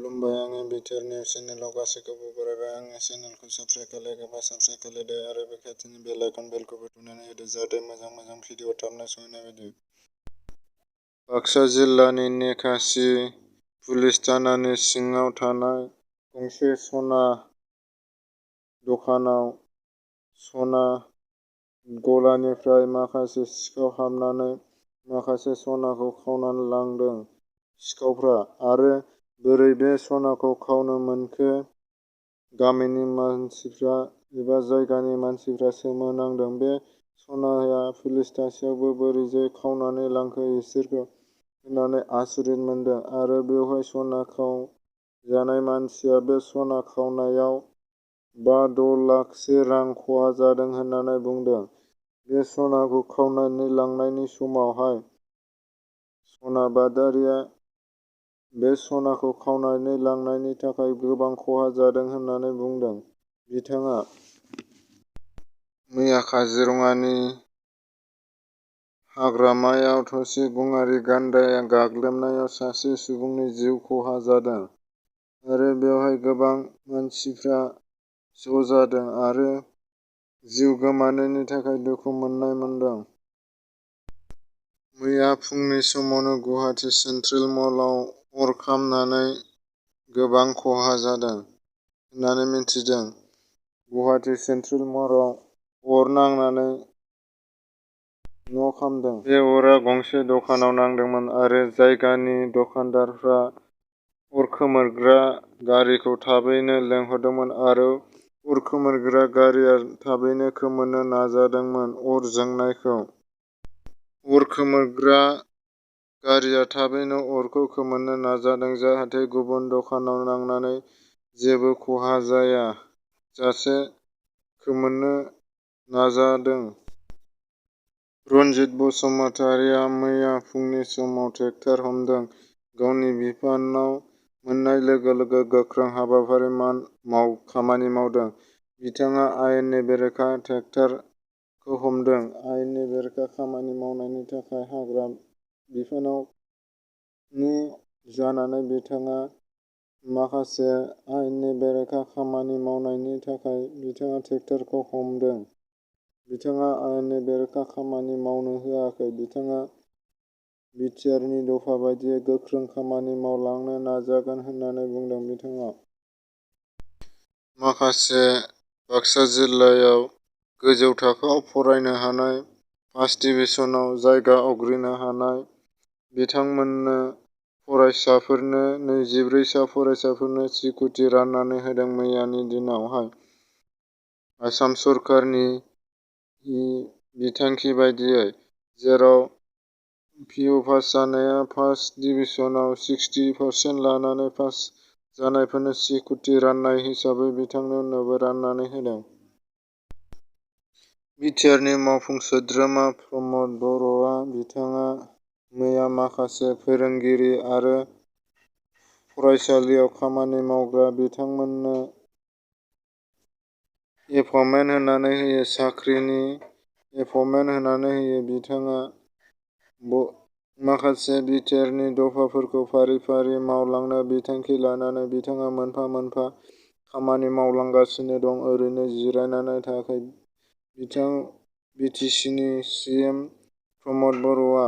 खुलुमबाय, आंनि BTR news चेनेलाव गासैखौबो बरायबाय। आंनि चेनेलखौ साबस्क्राइब खालामोबा साबस्क्राइब खालामदो आरो बे खाथिनि बेल आइकन बेलखौबो थुनानै होदो जाहाथे मोजां भिडिअ थाबनो सहैनाय बायदि। बाक्सा जिल्लानि नेखासि पुलिस थानानि सिङाव थानाय गंसे सना दखानाव सना गलानिफ्राय माखासे सिखाव हाबनानै माखासे सनाखौ खावनानै लांदों सिखावफ्रा। आरो बोरै बे सनाखौ खावनो मोनखो गामिनि मानसिफ्रा एबा जायगानि मानसिफ्रा सोमोनांदों। बे सनाया पुलिस थासेयावबो बोरैजाय खावनानै लांखो इसोरखौ होननानै आसुरित मोनदों। आरो बेवहाय सना खावजानाय मानसिया बे सना खावनायाव 5-6 लाखसो रां खहा जादों होननानै बुंदों। बे सनाखौ खावनानै लांनायनि समावहाय सना बादारिया बे सनाखौ खावनानै लांनायनि थाखाय गोबां खहा जादों होननानै बुंदों। बिथाङा मैया काजिरङानि हाग्रामायाव थसे गंआरि गान्दाया गाग्लोबनायाव सासे सुबुंनि जिउ खहा जादों आरो बेवहाय गोबां मानसिफ्रा ज' जादों आरो जिउ गोमानायनि थाखाय दुखु मोनदों। मैया फुंनि समावनो गुवाहाटी सेन्ट्रेल मलाव अर खामनानै गोबां खहा जादों होननानै मिथिदों। गुवाहाटी सेन्ट्रेल मलाव अर नांनानै न' खामदों। बे अरा गंसे दखानाव नांदोंमोन आरो जायगानि दखानदारफ्रा अर खोमोरग्रा गारिखौ थाबैनो लेंहरदोंमोन आरो अर खोमोरग्रा गारिया थाबैनो खोमोरनो नाजादोंमोन अर जोंनायखौ। अर खोमोरग्रा गारिया थाबैनो अरखौ खोमोरनो नाजादों जाहाथे गुबुन दखानाव नांनानै जेबो खहा जाया जासे खोमोरनो नाजादों। रनजित बसुमतारिया मैया फुंनि समाव ट्रेक्टर हमदों। गावनि बिफानाव मोननाय लोगो लोगो गोख्रों हाबाफारि खामानि मावदों। बिथाङा आयेननि बेरेखा ट्रेक्टरखौ हमदों। आयेननि बेरेखा खामानि मावनायनि थाखाय हाग्रा बिफाननि जानानै बिथाङा माखासे आयेननि बेरेखा खामानि मावनायनि थाखाय बिथाङा ट्रेक्टरखौ हमदों। बिथाङा आयेननि बेरेखा खामानि मावनो होआखै। बिथाङा BTR नि दफा बायदियै गोख्रों खामानि मावलांनो नाजागोन होननानै बुंदों। बिथाङा माखासे बाक्सा जिल्लायाव गोजौ थाखोआव फरायनो हानाय, फार्स्ट डिभिजनाव जायगा आवग्रिनो हानाय बिथांमोननो फरायसाफोरनो 24 सा फरायसाफोरनो 10 कोटि राननानै होदों मैयानि दिनावहाय। आसाम सरकारनि बिथांखि बायदियै, जेराव PU पास जानाया फार्स्ट डिभिजनाव 60% लानानै पास जानायफोरनो 10 कोटि राननाय हिसाबै बिथांमोननोबो राननानै होदों। BTR नि मावफुं सोद्रोमा प्रमद बर'आ बिथाङा मैया माखासे फोरोंगिरि आरो फरायसालियाव खामानि मावग्रा बिथांमोननो एपइन्टमेन्ट होनानै होयो, साख्रिनि एपइन्टमेन्ट होनानै होयो। बिथाङा माखासे BTR नि दफाफोरखौ फारि फारि मावलांनो बिथांखि लानानै बिथाङा मोनफा मोनफा खामानि मावलांगासिनो दं, ओरैनो जिरायनानै थायाखै। BTC नि CM प्रमद बर'आ